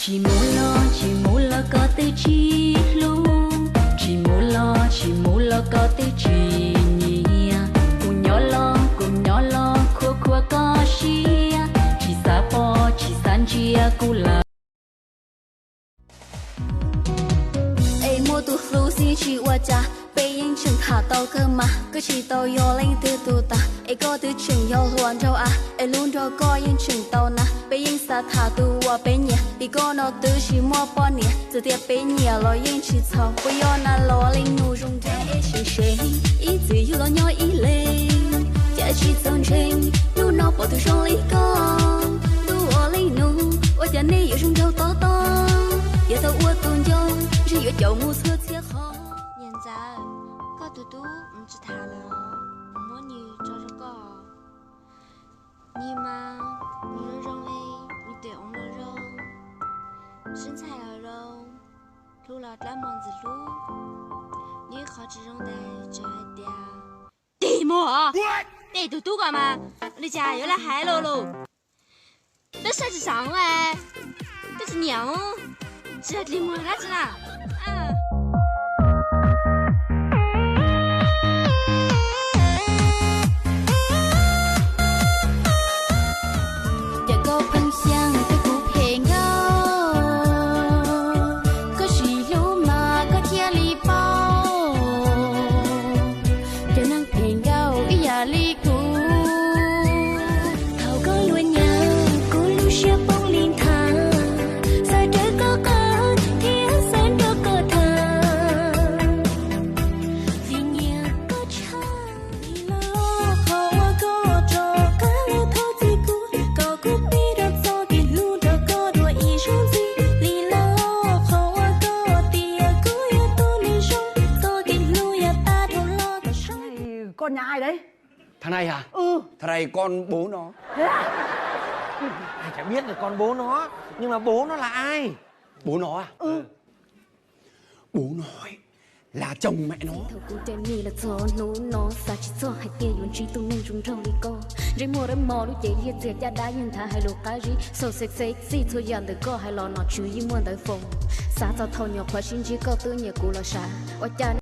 Tsis mus los tsis mus los koj twb tsis hlub, tsis mus los tsis mus los koj twb tsis nyiam. Kuv nyob los kuv nyob los khuab khuab koj siab, tsis xav pom tsis xav ntsia kuv lawm. Es muaj tus hlub xwb tsis ua cas, peb yeej tseem tham tau kawg mas. Koj tsis tau yog leej twg tus tas, es koj twb tseem yog hluas nraug av, es hlub nrog koj yeej tseem tau na. Peb yeej xav tham tus uas peb nyiam, vim koj no twb tsis muaj poj niam. Txawm tias peb nyiam los yeej tsis txhaum, puas yog na los leej nus zoo nraug. Es seev seev ib txwm yug los nyob ib leeg, cas tsis txaus ntseeg, hnub no pom tus zoo li koj. Ntuj ua leej nus, ua cas nej yuav zoo nraug tob tob, yog tau ua tus nco, ntshe yuav caum mus txhua txhia qhov. Niam ntxawm, koj tus tub mus tsis tham lawm, kuv muab nws tso rau koj. Nws mas, nws zoo zoo li, nws tes oo los zoo, sib ntxhais los zoo, hlub los dab mos ntxwv hlub. Nws ib qho tsis zoo ntawd tsuas hais tias tig muag os. Tej tus tub ko mas, li cas yuav laj hais los lus. Twb saib tsis tau, twb tsis nyiam, tsis hais tig muag dab tsi na. Cas koj pheej xyeej twb kuv phem nkauj, koj sim hlub mas koj thiaj li paub. Cov neeg phem nkauj ib yam li kuv, thaum koj luag nyav kuv lub siab poob li nthav, xav raws koj qab thiab xav nrog koj tham. Vim nyiam koj tshaj li los qhov uas koj rov qab los thov txim kuv, kom kuv pib rau txoj kev hlub nrog koj dua ib zaug ntxiv. Li los qhov uas koj tias kuv yog tus neeg zoo, txoj kev hlub yav tag dhau los koj zoo. Con nhà ai đấy? Thằng này hả? Ừ. Thằng này con bố nó. Thế à? Ai chả biết là con bố nó, nhưng mà bố nó là ai? Bố nó à? Ừ. Bố nó ấy, là chồng mẹ nó. Thaum kuv tes mis los txog hnub no, xav tsis txog hais tias yuav ntsib tus neeg zoo nraug li koj. Ntsej muag dawb mos, lub cev liab txias, caj dab yeej nthav, hais lus qab zib, so sexy, txhua yam ntawm koj hais los nom tswv yeej muaj ntawv foom. Xav txog thaum nyuam qhuav sib ntsib koj twb nyiam kuv los sav, ua cas